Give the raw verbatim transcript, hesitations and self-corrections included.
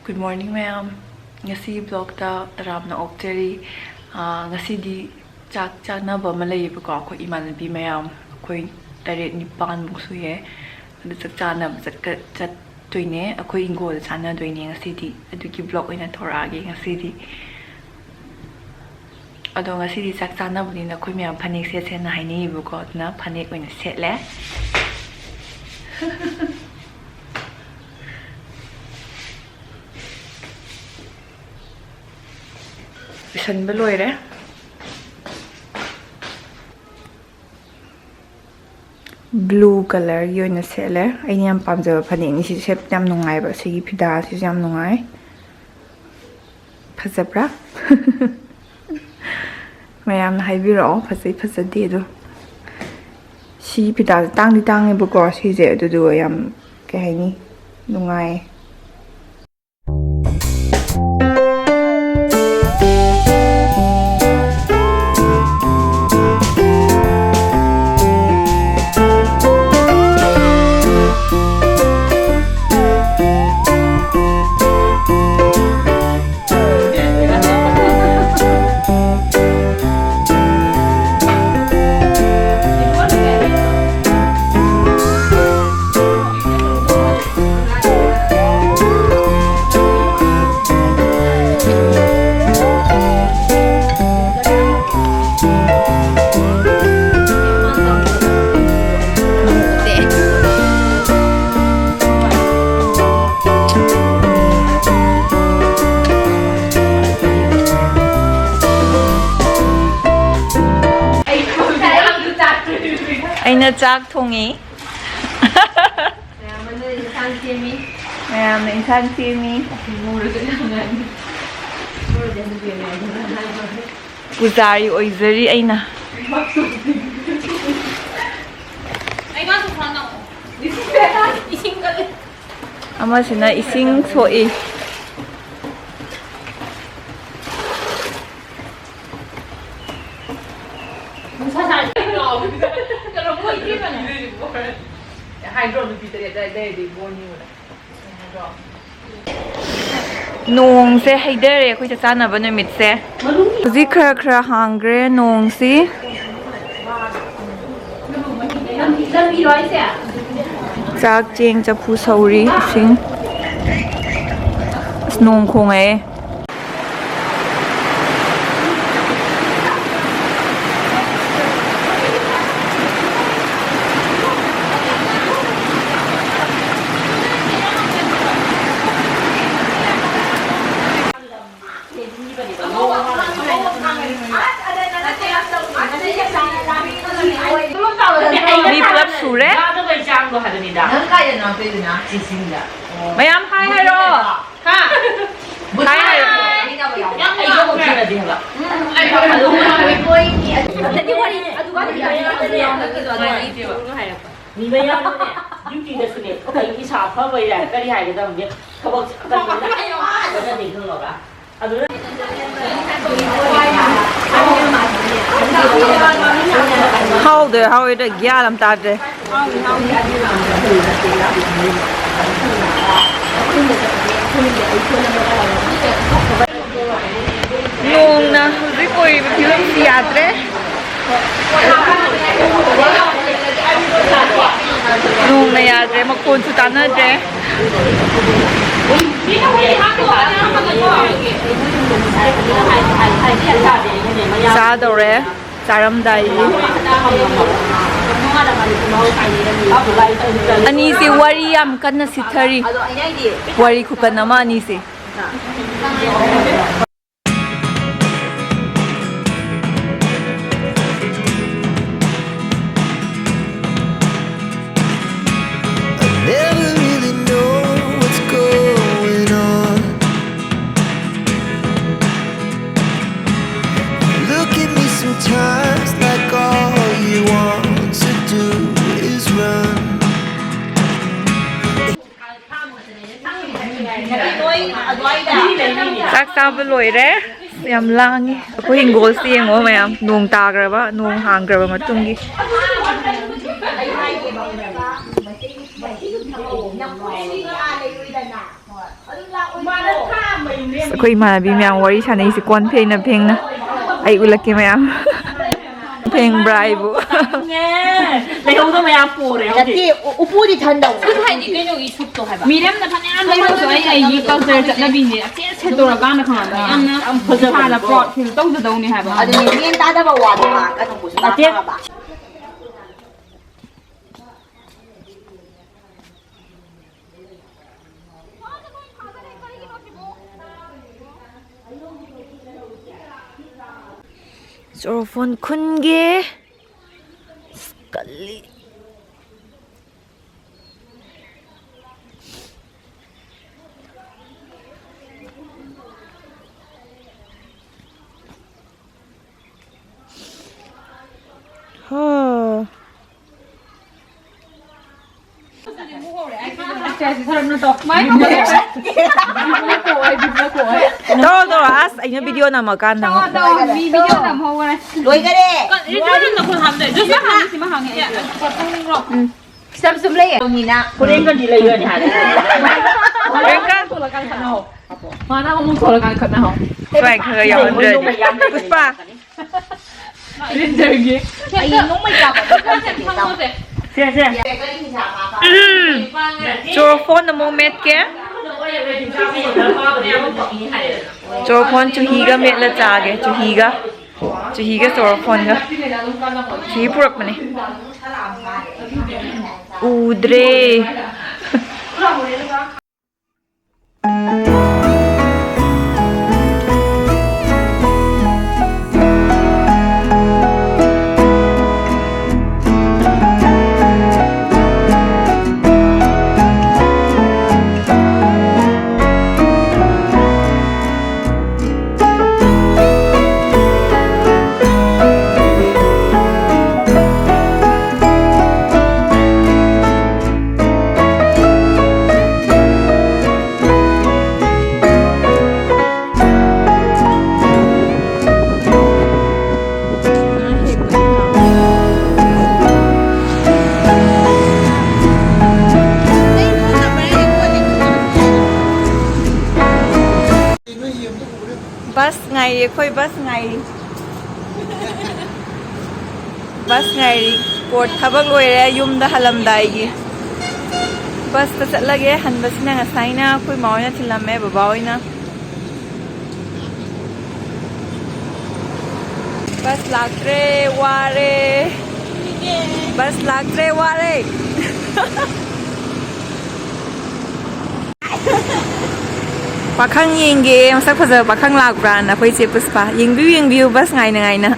Good morning, ꯃꯌꯥꯝ꯫ ꯉꯁꯤ vlogꯇ ꯇꯔꯥꯝꯅ ꯑꯣꯛꯆꯔꯤ꯫ ꯑꯥ, ꯉꯁꯤꯗꯤ ꯆꯥꯛ ꯆꯥꯅꯕ ꯑꯃ ꯂꯩꯌꯦꯕꯀꯣ, ꯑꯩꯈꯣꯏ ꯏꯃꯥꯟꯅꯕꯤ ꯃꯌꯥꯝ, ꯑꯩꯈꯣꯏ ꯇꯔꯦꯠ ꯅꯤꯄꯥꯟꯃꯨꯛ ꯁꯨꯏꯌꯦ꯫ ꯑꯗꯨ ꯆꯥꯛ ꯆꯥꯅꯕ ꯆꯠꯀ-, ꯆꯠꯇꯣꯏꯅꯦ, ꯑꯩꯈꯣꯏ ꯏꯪꯈꯣꯜꯗ ꯆꯥꯅꯗꯣꯏꯅꯦ ꯉꯁꯤꯗꯤ꯫ ꯑꯗꯨꯒꯤ vlog ꯑꯣꯏꯅ ꯊꯣꯔꯛꯑꯒꯦ ꯉꯁꯤꯗꯤ꯫ ꯑꯗꯣ ꯉꯁꯤꯗꯤ ꯆꯥꯛ ꯆꯥꯅꯕꯅꯤꯅ ꯑꯩꯈꯣꯏ ꯃꯌꯥꯝ ꯐꯅꯦꯛ ꯁꯦꯠꯁꯦꯅ ꯍꯥꯏꯅꯩꯌꯦꯕꯀꯣ, ꯑꯗꯨꯅ ꯐꯅꯦꯛ ꯑꯣꯏꯅ ꯁꯦꯠꯂꯦ꯫ ꯂꯣꯏꯁꯟꯕ ꯂꯣꯏꯔꯦ꯫ Blue colourꯒꯤ ꯑꯣꯏꯅ ꯁꯦꯠꯂꯦ꯫ ꯑꯩꯅ ꯌꯥꯝ ꯄꯥꯝꯖꯕ ꯐꯅꯦꯛꯅꯤ꯫ ꯁꯤ ꯁꯦꯠꯄ ꯌꯥꯝ ꯅꯨꯡꯉꯥꯏꯕ꯫ ꯁꯤꯒꯤ ꯐꯤꯗꯥꯁꯤꯁꯨ ꯌꯥꯝ ꯅꯨꯡꯉꯥꯏ꯫ ꯐꯖꯕ꯭ꯔꯥ? ꯃꯌꯥꯝꯅ ꯍꯥꯏꯕꯤꯔꯛꯑꯣ, ꯐꯖꯩ ꯐꯖꯗꯦ ꯑꯗꯣ꯫ ꯁꯤꯒꯤ ꯐꯤꯗꯥꯁꯦ ꯇꯥꯡꯗꯤ ꯇꯥꯡꯉꯦꯕꯀꯣ, ꯁꯤꯁꯦ, ꯑꯗꯨꯗꯨꯒ ꯌꯥꯝ, ꯀꯩ ꯍꯥꯏꯅꯤ, ꯅꯨꯡꯉꯥꯏꯌꯦ꯫ ꯑꯩꯅ ꯆꯥꯛ ꯊꯣꯡꯉꯤ꯫ ꯃꯌꯥꯝ ꯑꯃꯅ ꯏꯟꯁꯥꯡ ꯁꯦꯝꯃꯤ꯫ ꯃꯌꯥꯝꯅ ꯏꯟꯁꯥꯡ ꯁꯦꯝꯃꯤ꯫ ꯃꯨꯔꯁꯨ ꯌꯥꯝ ꯉꯥꯟꯕꯤ꯫ ꯃꯨꯔꯗꯤ ꯑꯗꯨꯝ ꯌꯦꯡꯉꯦ꯫ ꯄꯨꯖꯥꯔꯤ ꯑꯣꯏꯖꯔꯤ ꯑꯩꯅ꯫ ꯑꯩ ꯉꯥ ꯊꯣꯡ ꯈꯔ ꯉꯥꯛꯑꯣ꯫ ꯏꯁꯤꯡ ꯀꯜꯂꯦ꯫ ꯑꯃꯁꯤꯅ ꯏꯁꯤꯡ ꯁꯣꯛꯏ꯫ ꯅꯨꯡꯁꯥ ꯁꯥꯔꯗꯤ ꯀꯩꯅꯣ ꯃꯣꯏ ꯏꯕꯦꯝꯃꯅꯦ꯫ ꯍꯥꯏꯗ꯭ꯔꯣ ꯅꯨꯄꯤ ꯇꯔꯦꯠ ꯑꯗꯥꯏꯗꯩꯗꯤ ꯕꯣꯔ ꯅꯤꯉꯨꯅ꯫ ꯍꯥꯏꯗ꯭ꯔꯣ? ꯅꯣꯡꯁꯦ ꯍꯩꯊꯔꯦ ꯑꯩꯈꯣꯏ ꯆꯥꯛ ꯆꯥꯅꯕ ꯅꯨꯃꯤꯠꯁꯦ꯫ ꯍꯧꯖꯤꯛ ꯈꯔ ꯈꯔ ꯍꯥꯡꯈ꯭ꯔꯦ ꯅꯣꯡꯁꯤ꯫ ꯆꯥꯛ, ꯆꯦꯡ, ꯆꯐꯨ ꯁꯧꯔꯤ꯫ ꯏꯁꯤꯡ꯫ ꯑꯁ, ꯅꯣꯡ ꯈꯣꯡꯉꯛꯑꯦ꯫ ꯃꯤ ꯄꯨꯂꯞ ꯁꯨꯔꯦ꯫ ꯃꯌꯥꯝ ꯍꯥꯏ ꯍꯥꯏꯔꯣ꯫ ꯍꯥ? ꯍꯥꯏ ꯍꯥꯏꯔꯣ꯫ ꯃꯤ ꯃꯌꯥꯝꯅꯅꯦ, ꯗ꯭ꯌꯨꯇꯤꯗꯁꯨꯅꯦ, ꯑꯩ ꯏꯁꯥ ꯐꯕꯩꯔꯥ ꯀꯔꯤ ꯍꯥꯏꯒꯗꯕꯅꯦ, ꯊꯕꯛꯁꯦ ꯑꯇꯟꯕꯅ ꯐꯖꯅ ꯈꯪꯉꯕ꯭ꯔꯥ? ꯑꯗꯨꯅ ꯍꯥꯎꯗꯣꯏ ꯍꯥꯎꯔꯣꯏꯗꯣꯏ ꯒ꯭ꯌꯥꯟ ꯑꯃ ꯇꯥꯗ꯭ꯔꯦ꯫ ꯅꯣꯡꯅ ꯍꯧꯖꯤꯛ ꯑꯣꯏꯔꯤꯕ ꯐꯤꯕꯝꯁꯤ ꯌꯥꯗ꯭ꯔꯦ꯫ ꯅꯣꯡꯅ ꯌꯥꯗ꯭ꯔꯦ, ꯃꯈꯣꯟꯁꯨ ꯇꯥꯟꯅꯗ꯭ꯔꯦ꯫ ꯆꯥꯗꯧꯔꯦ꯫ ꯆꯥꯔꯝꯗꯥꯏꯒꯤ꯫ ꯑꯅꯤꯁꯦ ꯋꯥꯔꯤ ꯌꯥꯝ ꯀꯟꯅ ꯁꯤꯊꯔꯤ꯫ ꯋꯥꯔꯤ ꯈꯨꯀꯟ ꯑꯃ ꯑꯅꯤꯁꯦ꯫ I never really know what's going on. Look at me sometimes like all you want to do is run. ꯆꯥꯛ ꯆꯥꯕ ꯂꯣꯏꯔꯦ꯫ ꯌꯥꯝ ꯂꯥꯡꯉꯤ꯫ ꯑꯩꯈꯣꯏ ꯍꯤꯡꯒꯣꯜꯁꯤ ꯌꯦꯡꯉꯣ ꯃꯌꯥꯝ, ꯅꯣꯡ ꯇꯥꯈ꯭ꯔꯕ, ꯅꯣꯡ ꯍꯥꯡꯈ꯭ꯔꯕ ꯃꯇꯨꯡꯒꯤ꯫ ꯑꯩꯈꯣꯏ ꯏꯃꯥꯟꯅꯕꯤ ꯃꯌꯥꯝ ꯋꯥꯔꯤ ꯁꯥꯟꯅꯩꯁꯦ ꯀꯣꯟ ꯐꯦꯡꯅ ꯐꯦꯡꯅ꯫ ꯑꯩ ꯎꯠꯂꯛꯀꯦ ꯃꯌꯥꯝ꯫ ꯐꯦꯡꯕ꯭ꯔꯥ ꯑꯩꯕꯨ? ꯂꯩꯍꯧꯗ ꯃꯌꯥꯝ ꯄꯣꯔꯦ ꯍꯧꯖꯤꯛ꯫ ꯅꯠꯇꯦ, ꯎ-, ꯎꯄꯨꯗꯤ ꯊꯟꯗꯧ꯫ ꯁꯨꯝ ꯍꯥꯏꯗꯤ ꯀꯩꯅꯣꯒꯤ ꯁꯨꯠꯇꯣ ꯍꯥꯏꯕ꯫ ꯃꯤꯔꯦꯝꯅ ꯐꯅꯌꯥꯝ ꯂꯩꯔꯁꯨ ꯑꯩ ꯑꯩꯒꯤ ꯀꯜꯆꯔ ꯆꯠꯅꯕꯤꯅꯦ꯫ ꯆꯦꯟ ꯁꯦꯠꯇꯣꯔꯀꯥꯟꯗ ꯈꯪꯉꯕ ꯌꯥꯝꯅ ꯏꯁꯥꯅ ꯄ꯭ꯔꯥꯎꯗ ꯐꯤꯜ ꯇꯧꯖꯗꯧꯅꯤ ꯍꯥꯏꯕ꯫ ꯑꯗꯨꯅꯦ, ꯃꯦꯟ ꯇꯥꯗꯕ ꯋꯥꯗꯣ ꯉꯥꯡꯒꯅꯨ꯫ ꯅꯠꯇꯦ꯫ ꯆꯣꯔꯐꯣꯟ ꯈꯨꯟꯒꯦ꯫ ꯑꯁ, ꯀꯜꯂꯤ꯫ ꯍꯥ꯫ ꯇꯧꯔꯣ, ꯇꯧꯔꯣ꯫ ꯑꯁ, ꯑꯩꯅ ꯚꯤꯗꯤꯑꯣ ꯅꯝꯃꯀꯥꯟꯗ ꯑꯃꯨꯛ꯫ ꯂꯣꯏꯈꯔꯦ꯫ ꯁꯤꯃ ꯍꯥꯡꯉꯦ ꯑꯩ꯫ ꯁꯤꯗ ꯁꯨꯝ ꯂꯩꯌꯦ꯫ ꯃꯤꯅ ꯍꯣꯔꯦꯟꯒꯗꯤ ꯂꯩꯒꯅꯤ ꯍꯥꯏꯔꯦ꯫ ꯍꯣꯔꯦꯟꯒ꯫ ꯃꯥꯅ ꯑꯃꯨꯛ ꯊꯣꯛꯂꯀꯥꯟ ꯈꯠꯅꯍꯧ꯫ ꯁ꯭ꯋꯥꯏ ꯈꯔ ꯌꯥꯎꯍꯟꯗ꯭ꯔꯗꯤ꯫ ꯄꯨꯁꯄꯥ꯫ ꯔꯦꯟꯖꯔꯒꯤ꯫ ꯑꯩ ꯅꯣꯡꯃꯩ ꯀꯥꯞꯄ ꯆꯠꯂꯝꯁꯦ ꯇꯧ꯫ ꯁꯦ, ꯁꯦ꯫ ꯎꯝ꯫ ꯆꯣꯔꯐꯣꯟ ꯑꯃꯨꯛ ꯃꯦꯠꯀꯦ꯫ ꯆꯣꯔꯐꯣꯟ ꯆꯨꯍꯤꯒ ꯃꯦꯠꯂ ꯆꯥꯒꯦ꯫ ꯆꯨꯍꯤꯒ꯫ ꯆꯨꯍꯤꯒ ꯆꯣꯔꯐꯣꯟꯒ꯫ ꯆꯨꯍꯤ ꯄꯨꯔꯛꯄꯅꯦ꯫ ꯎꯗ꯭ꯔꯦ꯫ ꯕꯁ ꯉꯥꯏꯔꯤ ꯑꯩꯈꯣꯏ, ꯕꯁ ꯉꯥꯏꯔꯤ꯫ ꯕꯁ ꯉꯥꯏꯔꯤ꯫ ꯀꯣꯔꯠ ꯊꯕꯛ ꯂꯣꯏꯔꯦ, ꯌꯨꯝꯗ ꯍꯜꯂꯝꯗꯥꯏꯒꯤ꯫ ꯕꯁꯇ ꯆꯠꯂꯒꯦ꯫ ꯍꯟꯕꯁꯤꯅ ꯉꯁꯥꯏꯅ ꯑꯩꯈꯣꯏ ꯃꯥ ꯍꯣꯏꯅ ꯊꯤꯜꯂꯝꯃꯦ, ꯕꯕꯥ ꯍꯣꯏꯅ꯫ ꯕꯁ ꯂꯥꯛꯇ꯭ꯔꯦ, ꯋꯥꯔꯦ꯫ ꯕꯁ ꯂꯥꯛꯇ꯭ꯔꯦ, ꯋꯥꯔꯦ꯫ ꯄꯥꯈꯪ ꯌꯦꯡꯒꯦ, ꯃꯁꯛ ꯐꯖꯕ ꯄꯥꯈꯪ ꯂꯥꯛꯄ꯭ꯔꯥꯅ ꯑꯩꯈꯣꯏ ꯆꯦ ꯄꯨꯁꯄꯥ꯫ ꯌꯦꯡꯕꯤꯌꯨ, ꯌꯦꯡꯕꯤꯌꯨ, ꯕꯁ ꯉꯥꯏꯅ ꯉꯥꯏꯅ꯫